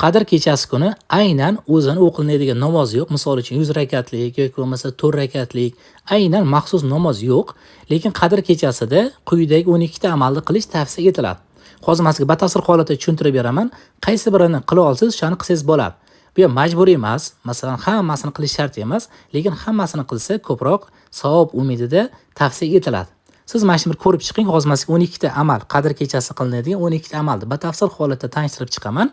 Qadr kechasi kuni aynan o'zini o'qilinadigan namoz yo'q. Misol uchun 100 rakatlik yoki bo'lmasa 4 rakatlik aynan maxsus namoz yo'q. Lekin Qadr kechasida quyidagi 12 ta amalni qilish tavsiya etiladi. Hozir men sizga batafsil holatda tushuntirib beraman. Qaysi birini qila olsangiz, o'shani qilsangiz bo'ladi. Bu ham majburiy emas, masalan, hammasini qilish shart emas, lekin hammasini qilsa ko'proq savob umidida tavsiya etiladi. Siz mana shuni bir ko'rib chiqing. Hozir men sizga 12 ta amal, Qadr kechasi qilinadigan 12 ta amalni batafsil holatda tanishtirib chiqaman.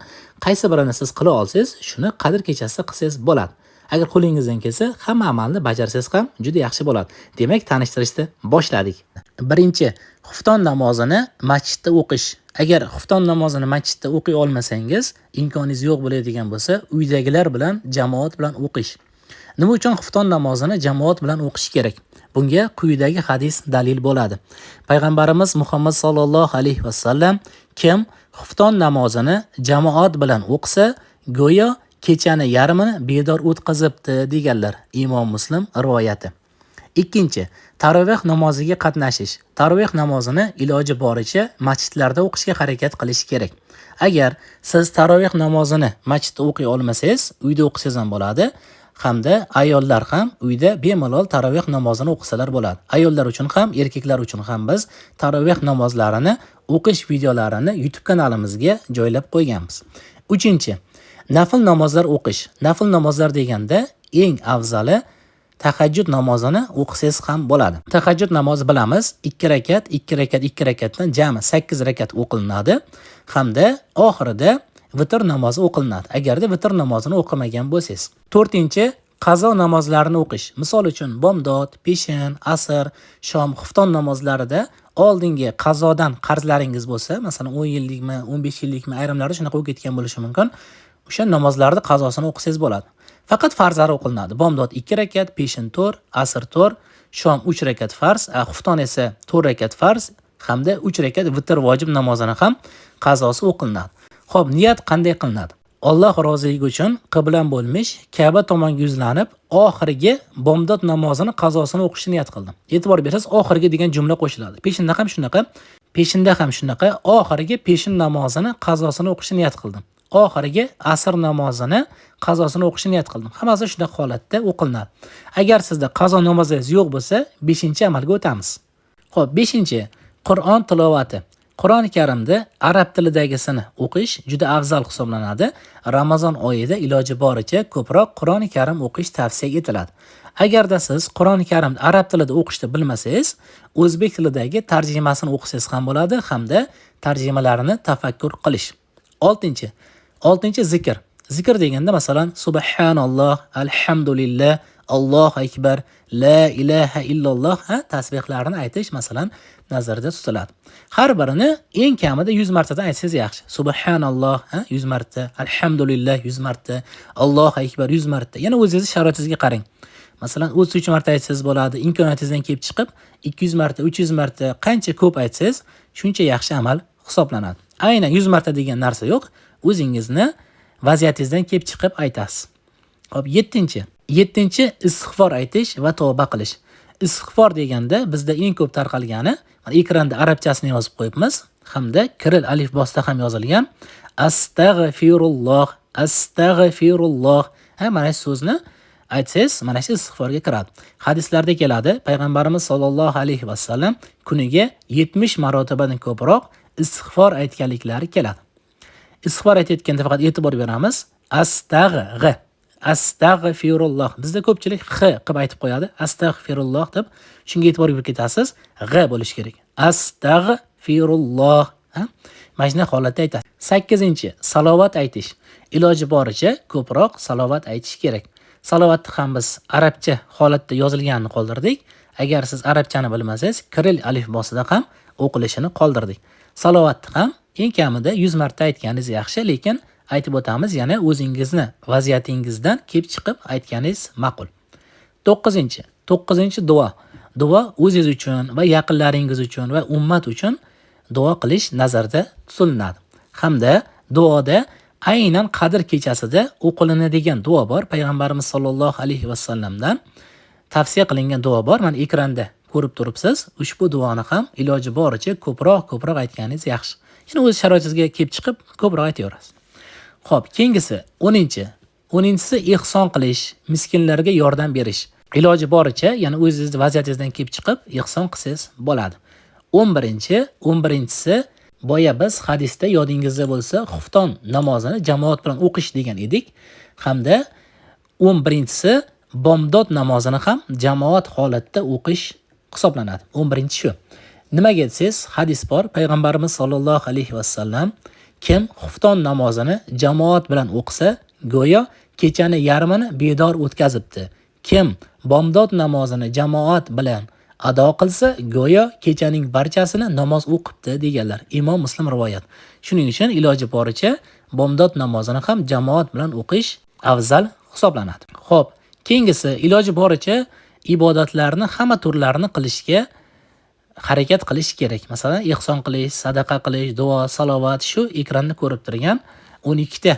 Qaysi birini siz qila olsangiz, shuni Qadr kechasida qilsangiz bo'ladi. Agar qo'lingizdan kelsa, hamma amalni bajarsangiz ham juda yaxshi bo'ladi. Demak, tanishtirishni boshladik. Birinchi, xufton namozini masjidda o'qish. Agar xufton namozini masjidda o'qiy olmasangiz, imkoningiz yo'q bo'ladigan bo'lsa, uydagilar bilan jamoat bilan o'qish. Nima uchun xufton namozini jamoat bilan o'qish kerak? Bunga quyidagi hadis dalil bo'ladi. Payg'ambarimiz Muhammad sallallohu alayhi vasallam kim xufton namozini jamoat bilan o'qisa, go'yo kechani yarmini bedor o'tkazibdi deganlar. Imom Muslim rivoyati. Ikkinchi, taroveh namoziga qatnashish. Taroveh namozini iloji boricha masjidlarda o'qishga harakat qilish kerak. Agar siz taroveh namozini masjidda o'qiy olmasangiz, uyda o'qisangiz ham bo'ladi. Hamda ayollar ham uyda bemalol taroveh namozini o'qisalar bo'ladi. Ayollar uchun ham, erkaklar uchun ham biz taroveh namozlarini o'qish videolarini YouTube kanalimizga joylab qo'yganmiz. Uchinchi, nafl namozlar o'qish. Nafl namozlar deganda eng afzali tahajjud namozini o'qisangiz ham bo'ladi. Tahajjud namozi bilamiz, 2 rakat, 2 rakat, 2 rakatdan jami 8 rakat o'qilinadi hamda oxirida vitr namozi o'qilinadi. Agarda vitr namozini o'qimagan bo'lsangiz. To'rtinchi, qazo namozlarini o'qish. Misol uchun bomdod, peshin, asr, shom, xufton namozlarida oldingi qazodan qarzlaringiz bo'lsa, masalan 10 yillikmi, 15 yillikmi, ayrimlarda shunaqa bo'lib ketgan bo'lishi mumkin. O'sha namozlarni qazosini o'qisangiz bo'ladi. Faqat farzlari o'qilinadi. Bomdod 2 rakat, peshin 4, asr 4, shom 3 rakat farz, xufton esa 4 rakat farz hamda 3 rakat vitr vojib namozini ham qazosi o'qilinadi. Xo'p, niyat qanday qilinadi? Alloh roziligi uchun qiblam bo'lmish Ka'ba tomonga yuzlanib, oxirgi bomdod namozini qazosini o'qishni niyat qildim. E'tibor bersangiz, oxirgi degan jumla qo'shiladi. Peshinda ham shunaqa, peshinda ham shunaqa, oxirgi peshin namozini qazosini o'qishni niyat qildim. Oxirgi asr namozini qazosini o'qishni niyat qildim. Hammasi shunaqa holatda o'qilinadi. Agar sizda qazo namozingiz yo'q bo'lsa, 5-amalga o'tamiz. Xo'p, 5-chi Qur'on tilovati. Qur'oni Karimda arab tilidagisini o'qish juda afzal hisoblanadi. Ramazon oyida iloji boricha ko'proq Qur'oni Karim o'qish tavsiya etiladi. Agarda siz Qur'oni Karimni arab tilida o'qishni bilmasangiz, o'zbek tilidagi tarjimasini o'qisangiz ham bo'ladi hamda tarjimalarini tafakkur qilish. 6. 6 zikr. Zikr deganda masalan subhanalloh, alhamdulillah, Allohu akbar, la ilaha illalloh tasbihlarni aytish masalan nazarda tutiladi. Har birini eng kamida 100 martadan aytsangiz yaxshi. Subhanalloh 100 marta, alhamdulillah 100 marta, Allohu akbar 100 marta. Yana o'zingiz sharoitingizga qarang. Masalan 33 marta aytsangiz bo'ladi, imkoniyatingizdan kelib chiqib 200 marta, 300 marta qancha ko'p aytsangiz, shuncha yaxshi amal hisoblanadi. Aynan 100 marta degan narsa yo'q, o'zingizni vaziyatingizdan kelib chiqib aytasiz. Xo'p, 7. 7 istig'for aytish va tavba qilish. Istig'for deganda bizda eng ko'p tarqalgani, mana ekranda arabchasini yozib qo'yibmiz hamda kiril alifbosida ham yozilgan astag'firulloh, astag'firulloh. Mana shu so'zni aytsangiz, mana shu istig'forga kiradi. Hadislarda keladi, payg'ambarimiz sollallohu alayhi vasallam kuniga 70 marotabadan ko'proq istig'for aytganliklari keladi. Istig'for aytayotganda faqat e'tibor beramiz. Astag'g, astag'firulloh. Bizda ko'pchilik x qilib aytib qo'yadi. Astag'firulloh deb, shunga e'tibor berib ketasiz. G bo'lishi kerak. Astag'firulloh. Mana shunday holatda aytasiz. 8. Salovat aytish. Iloji boricha ko'proq salovat aytish kerak. Salovatni ham biz arabcha holatda yozilganini qoldirdik. Agar siz arabchani bilmasangiz, kiril alifbosida ham o'qilishini qoldirdik. Salovatni ham eng kamida 100 marta aytganingiz yaxshi, lekin aytib o'tamiz, yana o'zingizni vaziyatingizdan kelib chiqib aytganingiz ma'qul. 9. 9 duo. Duo o'zingiz uchun va yaqinlaringiz uchun va ummat uchun duo qilish nazarda tutiladi. Hamda duoda aynan Qadr kechasida o'qilinadigan duo bor. Payg'ambarimiz sollallohu alayhi vasallamdan tavsiya qilingan duo bor. Mana ekranda ko'rib turibsiz. Ushbu duoni ham iloji boricha ko'proq aytganingiz yaxshi. Yana o'z sharoitingizga kelib chiqib ko'proq aytaverasiz. Xo'p, keyingisi 10-chi. 10-chisi ehson qilish, miskinlarga yordam berish. Iloji boricha, ya'ni o'zingiz vaziyatingizdan kelib chiqib ehson qilsangiz bo'ladi. 11-chi, 11-chisi boya biz hadisda yodingizda bo'lsa, xufton namozini jamoat bilan o'qish degan edik. Hamda 11-chisi bomdod namozini ham jamoat holatda o'qish hisoblanadi. 11-chi shu. Nimaga desangiz, hadis bor, payg'ambarimiz sollallohu alayhi vasallam kim xufton namozini jamoat bilan o'qisa, go'yo kechani yarmini bedor o'tkazibdi. Kim bomdod namozini jamoat bilan ado qilsa, go'yo kechaning barchasini namoz o'qibdi deganlar. Imom Muslim rivoyat. Shuning uchun iloji boricha bomdod namozini ham jamoat bilan o'qish afzal hisoblanadi. Xo'p, keyingisi iloji boricha ibodatlarni hamma turlarini qilishga harakat qilish kerak. Masalan, ehson qilish, sadaqa qilish, duo, salovat, shu ekranda ko'rib turgan 12 ta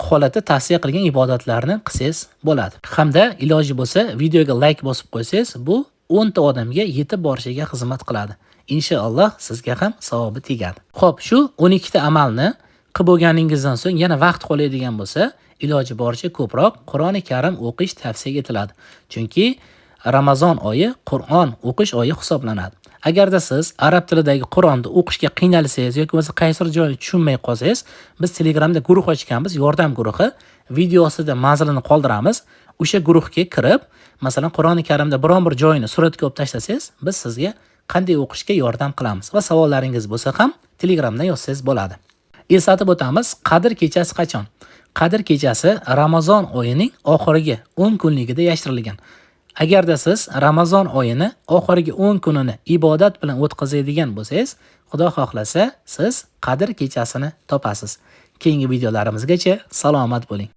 holatda tavsiya qilgan ibodatlarni qilsangiz bo'ladi. Hamda iloji bo'lsa videoga like bosib qo'ysangiz, bu 10 ta odamga yetib borishiga xizmat qiladi. Inshaalloh sizga ham savobi tegadi. Xo'p, shu 12 ta amalni qilib bo'lganingizdan so'ng yana vaqt qoladigan bo'lsa, iloji boricha ko'proq Qur'oni Karim o'qish tavsiya etiladi. Chunki Ramazon oyi Qur'on o'qish oyi hisoblanadi. Agarda siz arab tilidagi Qur'onni o'qishga qiynalsangiz yoki bo'lmasa qaysidir joyini tushunmay qolsangiz, biz Telegramda guruh ochganmiz, yordam guruhi. Video ostida manzilini qoldiramiz. O'sha guruhga kirib, masalan, Qur'oni Karimda biron bir joyini suratga olib tashlasangiz, biz sizga qanday o'qishga yordam qilamiz va savollaringiz bo'lsa ham Telegramdan yozsangiz bo'ladi. Eslatib o'tamiz, Qadr kechasi qachon? Qadr kechasi Ramazon oyining oxirgi 10 kunligida yashirilgan. Agarda siz Ramazon oyini oxirgi 10 kunini ibodat bilan o'tkazadigan bo'lsangiz, Xudo xohlasa, siz Qadr kechasini topasiz. Keyingi videolarimizgacha salomat bo'ling.